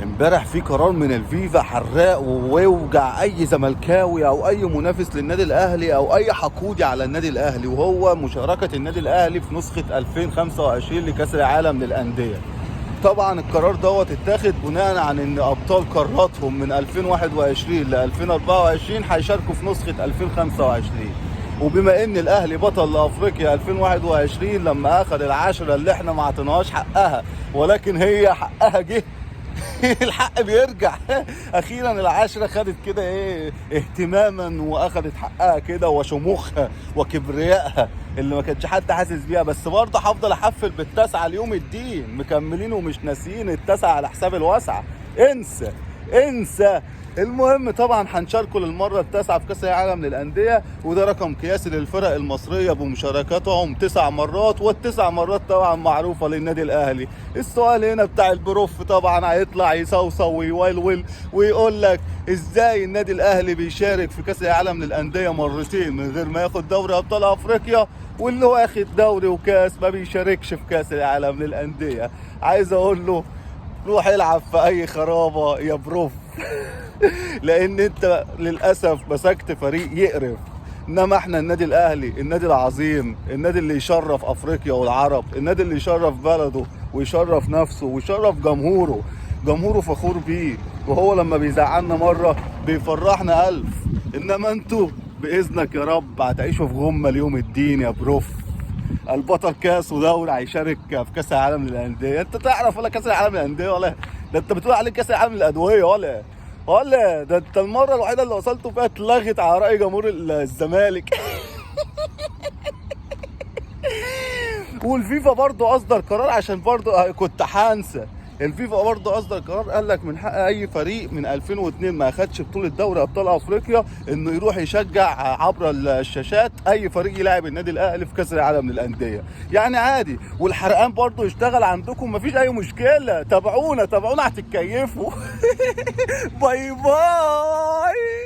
امبارح في قرار من الفيفا حراق ويوجع اي زملكاوي او اي منافس للنادي الاهلي او اي حقودي على النادي الاهلي، وهو مشاركة النادي الاهلي في نسخه 2025 لكاس العالم للاندية. طبعا القرار دوت اتاخد بناء عن ان ابطال قاراتهم من 2021 ل 2024 هيشاركوا في نسخه 2025، وبما ان الاهلي بطل لافريقيا 2021 لما اخذ العشرة اللي احنا ما عطيناهاش حقها، ولكن هي حقها جه الحق بيرجع. اخيرا العشرة خدت كده ايه اهتماما، واخدت حقها كده وشموخها وكبريائها اللي ما كانش حد حاسس بيها. بس برضه هفضل احفل بالتسعة ليوم الدين، مكملين ومش ناسيين التسعة على حساب الواسعة، انسى انسى. المهم طبعا هنشاركوا للمرة التاسعة في كاس العالم للاندية، وده رقم قياسي للفرق المصرية بمشاركتهم 9 مرات، والتسع مرات طبعا معروفة للنادي الاهلي. السؤال هنا بتاع ال prof طبعا هيطلع يصوصو ويولول ويقول لك ازاي النادي الاهلي بيشارك في كاس العالم للاندية مرتين من غير ما ياخد دوري ابطال افريقيا، واللي واخد دوري وكاس ما بيشاركش في كاس العالم للاندية. عايز اقول له روح العب في اي خرابه يا prof لان انت للاسف مسكت فريق يقرف. انما احنا النادي الاهلي، النادي العظيم، النادي اللي يشرف افريقيا والعرب، النادي اللي يشرف بلده ويشرف نفسه ويشرف جمهوره. جمهوره فخور بيه، وهو لما بيزعلنا مرة بيفرحنا 1000. انما انتوا باذنك يا رب هتعيشوا في غمه ليوم الدين يا prof. البطل كاس ودوري هيشارك في كاس العالم للاندية، انت تعرف ولا كاس العالم للاندية ولا ده انت بتقول عليه كاس العالم للادوية ولا ده انت المرة الوحيدة اللي وصلتوا فيها اتلغت على راي جمهور الزمالك. والفيفا برضو اصدر قرار، عشان برضو كنت هنسى، الفيفا برضو اصدر قرار قال لك من حق اي فريق من 2002 ما اخدش بطوله دوري ابطال افريقيا انه يروح يشجع عبر الشاشات اي فريق يلاعب النادي الاهلي في كاس العالم للاندية، يعني عادي. والحرقان برضو يشتغل عندكم، مفيش اي مشكلة. تابعونا تابعونا هتتكيفوا. bye bye.